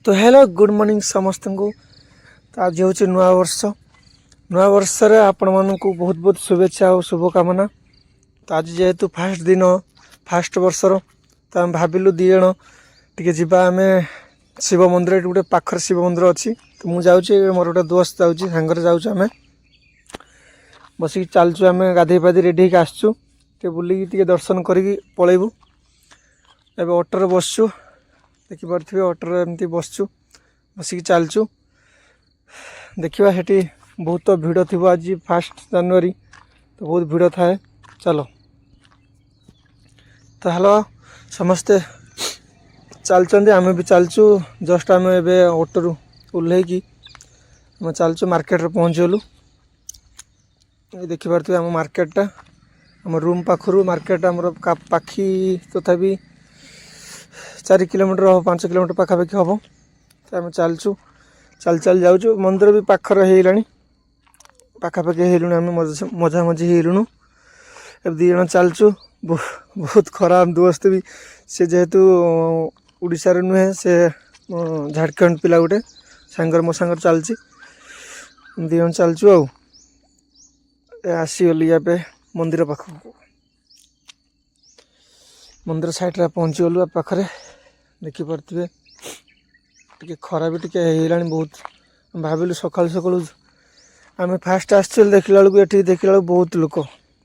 ତ hello, good morning ସମସ୍ତଙ୍କୁ। ତ ଆଜି ହେଉଛି ନୂଆ ବର୍ଷ। ନୂଆ ବର୍ଷରେ ଆପଣମାନଙ୍କୁ ବହୁତ ବହୁତ ଶୁଭେଚ୍ଛା ଆଉ ଶୁଭକାମନା। ତ ଆଜି ଯେହେତୁ ଫାଷ୍ଟ ଦିନ, ଫାଷ୍ଟ ବର୍ଷର, ତ ଆମେ ଭାବିଲୁ 2 ଜଣ ଟିକେ ଯିବା ଆମେ ଶିବ ମନ୍ଦିର। ଏଠି ଗୋଟେ ପାଖରେ ଶିବ ମନ୍ଦିର ଅଛି। ତ ମୁଁ ଯାଉଛି, ମୋର ଗୋଟେ ଦୋସ୍ତ ଯାଉଛି, ସାଙ୍ଗରେ ଯାଉଛୁ ଆମେ। ବସିକି ଚାଲୁଛୁ ଆମେ, ଗାଧେଇ ପାଧେଇ ରେଡ଼ି ହେଇକି ଆସିଛୁ। ଟିକେ ବୁଲିକି, ଟିକେ ଦର୍ଶନ କରିକି ପଳେଇବୁ। ଏବେ ଅଟୋରେ ବସିଛୁ, ଦେଖିପାରୁଥିବେ, ଅଟୋରେ ଏମିତି ବସିଛୁ, ବସିକି ଚାଲିଛୁ। ଦେଖିବା, ସେଠି ବହୁତ ଭିଡ଼ ଥିବ। ଆଜି 1 ଜାନୁଆରୀ, ତ ବହୁତ ଭିଡ଼ ଥାଏ। ଚାଲ ତ। ହ୍ୟାଲୋ, ସମସ୍ତେ ଚାଲୁଛନ୍ତି, ଆମେ ବି ଚାଲୁଛୁ। ଜଷ୍ଟ ଆମେ ଏବେ ଅଟୋରୁ ଓହ୍ଲେଇକି ଆମେ ଚାଲୁଛୁ, ମାର୍କେଟରେ ପହଞ୍ଚିଗଲୁ। ଏ ଦେଖିପାରୁଥିବେ ଆମ ମାର୍କେଟଟା। ଆମ ରୁମ୍ ପାଖରୁ ମାର୍କେଟ ଆମର ପାଖି ତଥାପି 4 କିଲୋମିଟର ହେବ, 5 କିଲୋମିଟର ପାଖାପାଖି ହେବ। ତ ଆମେ ଚାଲୁଛୁ, ଚାଲି ଚାଲି ଯାଉଛୁ। ମନ୍ଦିର ବି ପାଖରେ ହେଇଗଲାଣି, ପାଖାପାଖି ହେଇଗଲୁଣି ଆମେ, ମଝାମଝି ହେଇଗଲୁଣୁ। ଏବେ 2 ଜଣ ଚାଲୁଛୁ। ବହୁତ ଖରାପ। ଦୋସ୍ତ ବି, ସେ ଯେହେତୁ ଓଡ଼ିଶାରେ ନୁହେଁ, ସେ ଝାଡ଼ଖଣ୍ଡ ପିଲା ଗୋଟେ, ସାଙ୍ଗରେ ମୋ ସାଙ୍ଗରେ ଚାଲିଛି। 2 ଜଣ ଚାଲୁଛୁ। ଆଉ ଏ ଆସିଗଲି ଏବେ ମନ୍ଦିର ପାଖକୁ। ମନ୍ଦିର ସାଇଡ଼ରେ ପହଞ୍ଚିଗଲୁ ପାଖରେ, ଦେଖିପାରୁଥିବେ। ଟିକେ ଖରା ବି ଟିକେ ହେଇଗଲାଣି ବହୁତ। ଭାବିଲୁ ସକାଳୁ ସକାଳୁ ଆମେ ଫାଷ୍ଟ ଆସିଛୁ, ଦେଖିଲା ବେଳକୁ ଏଠି ଦେଖିଲା ବେଳକୁ ବହୁତ ଲୋକ,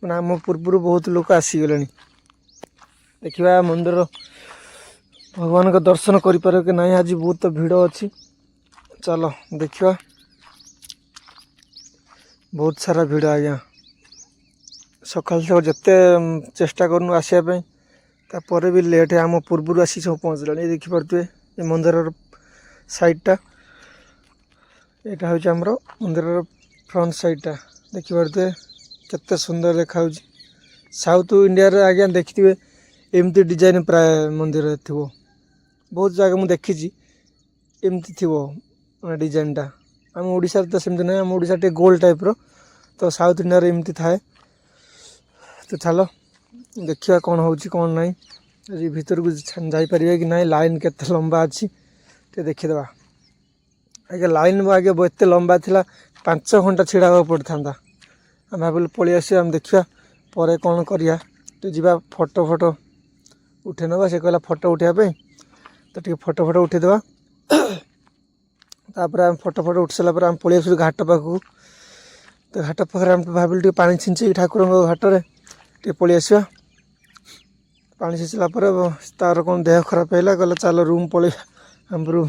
ମାନେ ଆମ ପୂର୍ବରୁ ବହୁତ ଲୋକ ଆସିଗଲେଣି। ଦେଖିବା, ମନ୍ଦିର ଭଗବାନଙ୍କ ଦର୍ଶନ କରିପାରିବ କି ନାହିଁ। ଆଜି ବହୁତ ଭିଡ଼ ଅଛି। ଚାଲ ଦେଖିବା। ବହୁତ ସାରା ଭିଡ଼ ଆଜ୍ଞା। ସକାଳୁ ସକାଳୁ ଯେତେ ଚେଷ୍ଟା କରୁନୁ ଆସିବା ପାଇଁ, ତାପରେ ବି ଲେଟ୍। ଆମ ପୂର୍ବରୁ ଆସି ସବୁ ପହଞ୍ଚିଲାଣି। ଏ ଦେଖିପାରୁଥିବେ ଏ ମନ୍ଦିରର ସାଇଡ଼ଟା। ଏଇଟା ହେଉଛି ଆମର ମନ୍ଦିରର ଫ୍ରଣ୍ଟ ସାଇଡ଼ଟା। ଦେଖିପାରୁଥିବେ କେତେ ସୁନ୍ଦର ଦେଖାଯାଉଛି। ସାଉଥ ଇଣ୍ଡିଆରେ ଆଜ୍ଞା ଦେଖିଥିବେ, ଏମିତି ଡିଜାଇନ ପ୍ରାୟ ମନ୍ଦିରରେ ଥିବ। ବହୁତ ଜାଗା ମୁଁ ଦେଖିଛି, ଏମିତି ଥିବ ମାନେ ଡିଜାଇନଟା। ଆମ ଓଡ଼ିଶାରେ ତ ସେମିତି ନାହିଁ। ଆମ ଓଡ଼ିଶା ଟିକେ ଗୋଲ ଟାଇପ୍ର, ତ ସାଉଥ ଇଣ୍ଡିଆରେ ଏମିତି ଥାଏ। ତ ଚାଲ ଦେଖିବା କ'ଣ ହେଉଛି, କ'ଣ ନାହିଁ। ଆଜି ଭିତରକୁ ଯାଇପାରିବା କି ନାହିଁ, ଲାଇନ୍ କେତେ ଲମ୍ବା ଅଛି ଟିକେ ଦେଖିଦେବା ଆଜ୍ଞା। ଲାଇନ୍ ଆଜ୍ଞା ଏତେ ଲମ୍ବା ଥିଲା, 5 ଘଣ୍ଟା ଛିଡ଼ା ହେବାକୁ ପଡ଼ିଥାନ୍ତା। ଆମେ ଭାବିଲୁ ପଳେଇ ଆସିବା, ଆମେ ଦେଖିବା ପରେ କ'ଣ କରିବା। ଟିକେ ଯିବା, ଫଟୋ ଫଟୋ ଉଠେଇ ନେବା। ସେ କହିଲା ଫଟୋ ଉଠାଇବା ପାଇଁ, ତ ଟିକେ ଫଟୋ ଫଟୋ ଉଠେଇଦେବା। ତାପରେ ଆମେ ଫଟୋ ଫଟୋ ଉଠି ସାରିଲା ପରେ ଆମେ ପଳେଇ ଆସିଲୁ ଘାଟ ପାଖକୁ। ତ ଘାଟ ପାଖରେ ଆମେ ଭାବିଲୁ ଟିକେ ପାଣି ଛିଞ୍ଚିକି ଠାକୁରଙ୍କ ଘାଟରେ ଟିକେ ପଳେଇ ଆସିବା। ପାଣି ଛିଞ୍ଚିଲା ପରେ ତାର କ'ଣ ଦେହ ଖରାପ ହେଲା, କହିଲା ଚାଲ ରୁମ୍ ପଳେଇବା। ଆମ ରୁମ୍